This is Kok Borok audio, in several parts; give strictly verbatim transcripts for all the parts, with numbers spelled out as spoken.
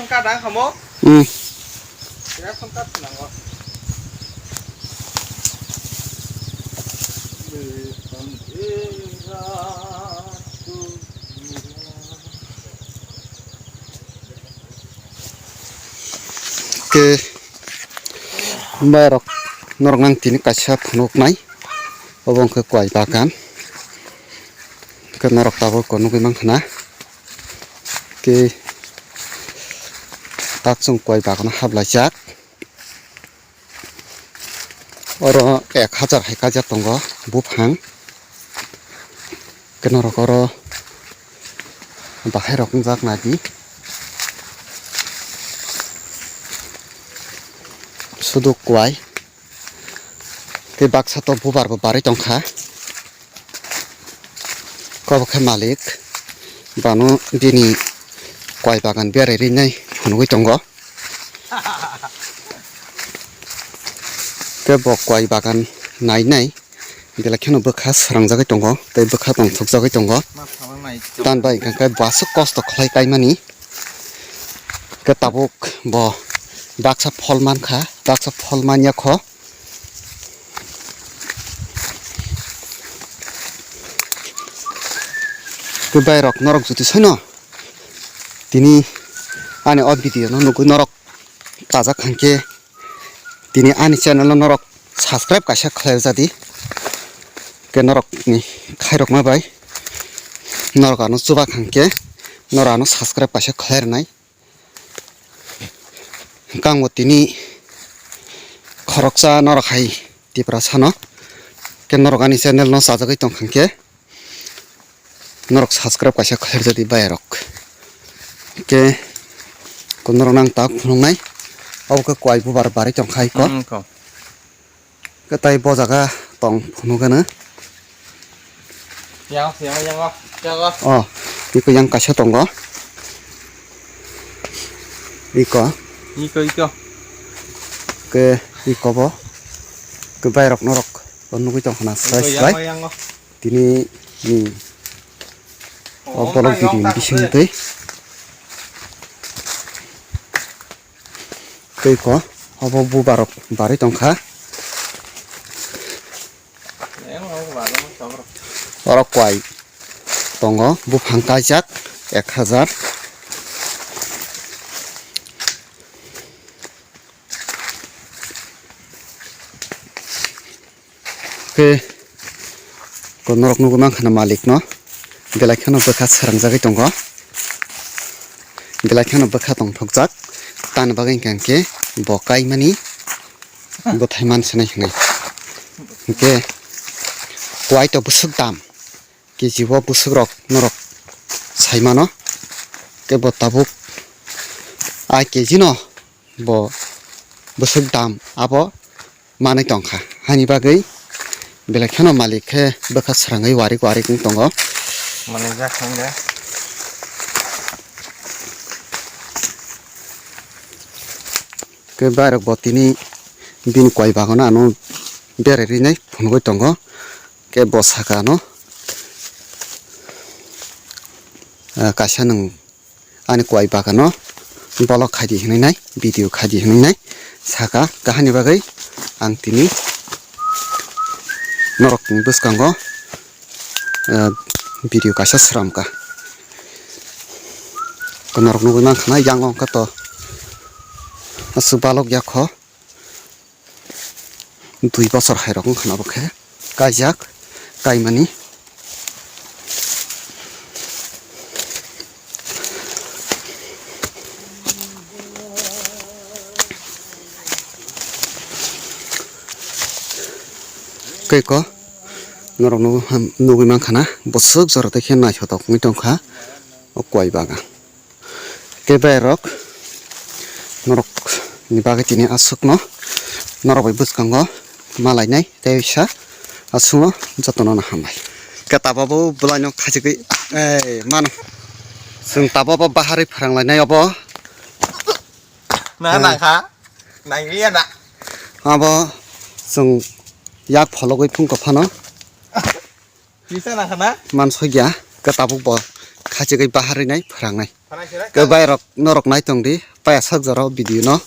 Kada kamo? Hmm. Ration card nango. Ke, bai rok, norok nang tini kaisa phunuknai. Obo wngkha kwai bagan. Ke norok tabuk ko nugwi mankha na. Ke tak chwng kwai bagano hablaijak. Oro ek hajar hai kajak tongo buphang. Ke norok oro bahai rok wngjak nadi. Sudu kwai. Tei baksa to bubar bo barwi tongkha. Kobo khe malik bano bini kwai bagan berai rinai phunugwi tongo. Tei bo kwai bagan nai nai belai kheno bwkha srangjagwi tongo tei bwkha tongthokjagwi tongo. Tan bai hwnkhe bo aswk kosto khlai kaimani. Khe tabuk bo baksa phol mankha, baksa phol manya kho. Tei bai rok norok jotoi soino tini ani o video no nugwi norok tajak khankhe tini ani channel no norok subscribe kaisa khlai rwjadi. Khe norok ni khairokma bai norok ano chuba khankhe norok ano subscribe kaisa khlai rwnai. Kangbo tini khoroksa norok hai Tiprasano. Khe norok ani channel no chajagwi tongkha khe norok subscribe kaisa khlai rwjadi bai rok. Khe ko norok nang tak phunuknai. Obo khe kwai bubar barwi tongkha iko. Hmm, ko. Kwtai bo jaga tong phunukgano. Yang, yang, yang, oh, yang, oh. Oh, iko yang kaisa tongo. Iko. Iko, iko. Ke iko bo. Ke bai rok norok. Bo nugwi tong khna. Iko, yang, oh, yang, oh. Tini ni. Oh, o bolok yang, bini yang, bising tei. Tei ko obo bubarok barwi tongkha. Oro kwai tongo, buphang kaijak ek hajar. Khe ko norok nugwi mankha na malik no belai kheno bwkha srangjagwi tongo, belai kheno bwkha tongthokjak. Tamni bagwi hwnkha khe bo kaimani bwthai mansinai hinwi. Hwnkhe kwai to bwswk dam, keji o bwswk rok norok sai mano. Khe bo tabuk a keji no bo bwswk dam abo manwi tongkha. Haini bagwi belai kheno malik khe bwkha srangwi warik warik wng tongo. Manwi jak thangya. Khe bairok bo tini bini koi bagano ano berai rinai phunugwi tongo. Khe bo saka ano, ah, kaisa nwng ani kwai bagano vlog khaidi hinwi nai, video khaidi hinwi nai saka. Kahani bagwi ang tini norok ni bwskango, ah, video kaisa sramkha. Norok nugwi mankha na yang wngkha to aswk balok yakho. Dui bosor hai rok wngkha na bo khe kaijak, kaimani. Tei ko norok nugwi mankha na bwswk jora tei khe naithotok wngwi tongkha o kwai bagan. Khe bai rok norok ni bagwi tini aswk no norok bai bwskango malainai tei sa aswk no jotono no hambai. Khe tabuk bo bwlai no khachigwi ei mano chwng tabuk bo baharwi phrang lainai obo. Na, eh, nangkha? Nangliya na? Abo chwng yak phologwi phungkha phano. Kisa nangkha na? Mansukya, khe tabuk bo Hachigwi baharwi nai phwrangnai. Khe bai rok norok nai tong di paya sak jora o video no.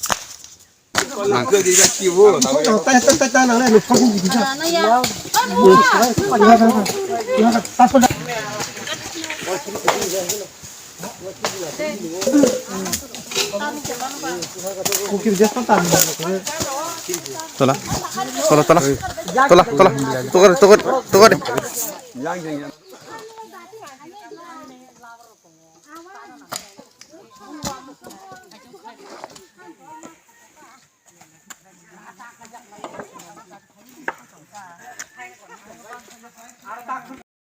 Tola, tola, tola, tola, tukar, tukar, tukar.